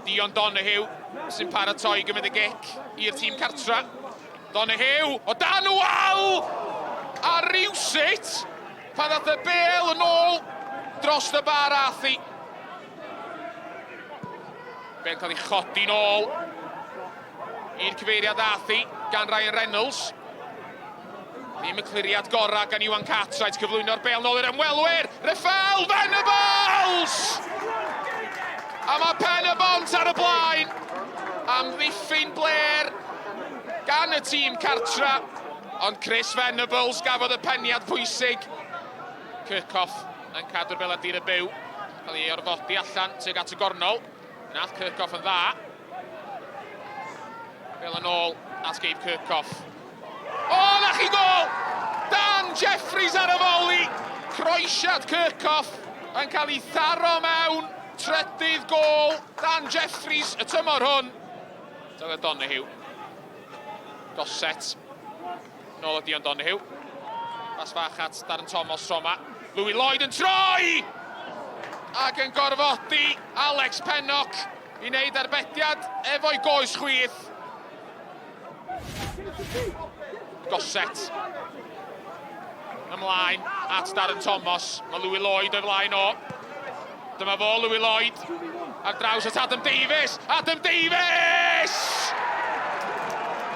Dion Donoghue sy'n paratoi gymryd y gic i'r tîm cartra. Donoghue o dan y wal! A rywsut, pan ddath y bêl yn ôl dros y bar ath hi. Bêl cael ei chodi'n ôl i'r cyfeiriad ath hi gan Ryan Reynolds. Ddim y cliriad gorau gan Iwan Cartwright, cyflwyno'r bêl nôl i'r ymwelwyr. Reffel Venables! A mae Pen y Bont ar y blaen. Amddiffyn Blair gan y tîm cartra. Ond Chris Venables gafodd y peniad pwysig. Kirchhoff yn cadw'r bêl ar dir y byw. Cael ei orfodi allan tuag at y gornol. Nath Kirchhoff yn dda. Bêl yn ôl at Gabe Kirchhoff. O, na chi gol! Dan Jeffries ar y foli! Croesiad Kirchhoff yn cael ei tharo mewn. Trydydd gol Dan Jeffries y tymor hwn. Dyna Donoghue. Gossett. Nôl o Dion Donoghue. Pas fach at Darren Thomas tro yma. Louis Lloyd yn troi! Ac yn gorfodi Alex Pennock i wneud arbediad efo'i goes chwith. Gossett. Ymlaen at Darren Thomas. Mae Louis Lloyd o'i flaen o. Dyma fo, Louis Lloyd. Ar draws at Adam Davies. Adam Davies!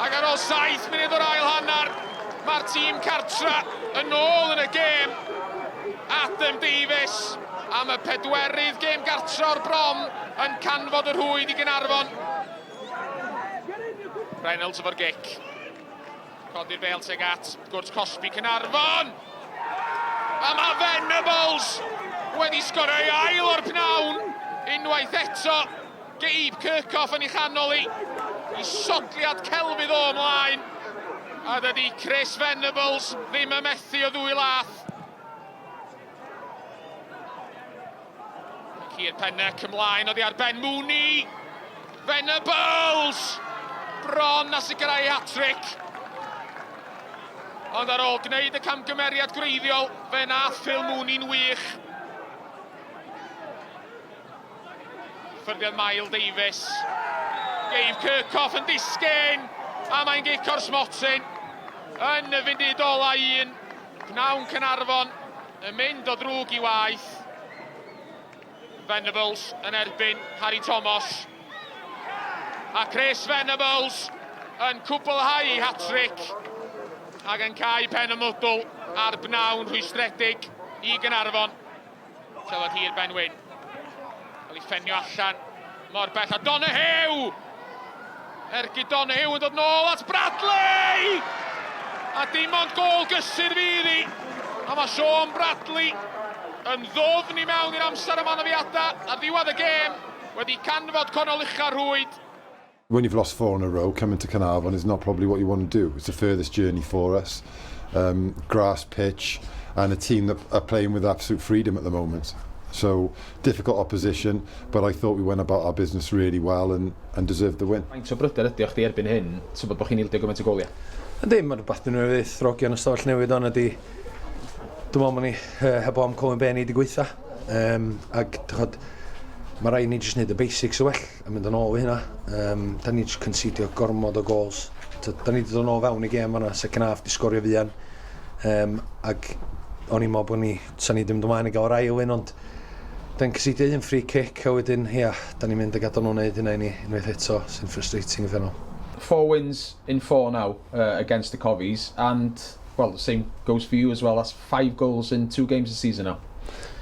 Ac ar ôl 7 munud o'r ail hanner, mae'r tîm cartra yn ôl yn y gêm. Adam Davies am y pedwerydd gêm gartra o'r bron yn canfod y rhwyd i Gaernarfon. Reynolds efo'r gic. Codi'r bêl tuag at gwrt cosbi Caernarfon! A mae Venables wedi sgorio ei ail o'r pnawn unwaith eto. Gabe Kirchhoff yn ei chanol i. I sodliad celfydd o ymlaen. A dydy Chris Venables ddim yn methu o ddwy lath. Keir Pennock ymlaen oddi ar Ben Mooney. Venables! Bron a sicrhau ei hat-trick. Ond ar ôl gwneud y camgymeriad gwreiddiol, fe nath Phil Mooney'n wych. Ffyrddiad Mael Davies. Gabe Kirchhoff yn disgyn! A mae'n gic o'r smotyn. Yn y funud ola un. Pnawn Caernarfon yn mynd o ddrwg i waeth. Venables yn erbyn Harry Thomas. A Chris Venables yn cwblhau ei hat-trick ac yn cau pen y mwdwl ar bnawn rhwystredig i Gaernarfon. Tywod hir Ben Wyn. Cael ei ffenio allan mor bell. A Donoghue! Ergyd Donoghue yn dod nôl at Bradley! A dim ond gôl gysur fydd hi. A mae Sean Bradley yn ddwfn i mewn i'r amser am anafiadau ar ddiwedd y gêm wedi canfod cornel ucha'r rhwyd. When you've lost four in a row, coming to Caernarfon is not probably what you want to do. It's the furthest journey for us. Um, grass pitch and a team that are playing with absolute freedom at the moment. So, difficult opposition, but I thought we went about our business really well and, and deserved the win. Faint o bryder ydy o chdi erbyn hyn, tybod bod chi'n ildio gymaint o goliau? Yndi, mae'n rhywbeth dyn nhw'n fydd rogion ystafell newid ond ydy, dwi'n meddwl bod ni uh, heblaw am Colin Bain ni wedi gweitha. Um, ac, dychod, mae rhaid ni jyst wneud y basics o well a mynd yn ôl i hynna. Um, da ni jyst concedio gormod o gols. Da ni wedi dod yn ôl fewn i gêm fanna, second half, di sgorio fuan. Um, ac o'n i'n meddwl bod ni, sa ni ddim mynd ymlaen i gael yr ail un, ond da'n concedio un free kick a wedyn, ia, da ni'n mynd a gadael nhw'n neud hynna i ni unwaith eto, sy'n frustrating uffernol. Four wins in four now uh, against the Coffies and well, the same goes for you as well. That's five goals in two games this season now.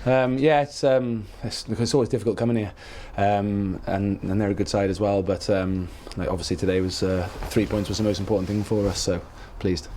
Um, yeah, it's, um, it's, it's always difficult coming here, um, and, and they're a good side as well. But um, like obviously today was uh, three points was the most important thing for us, so pleased.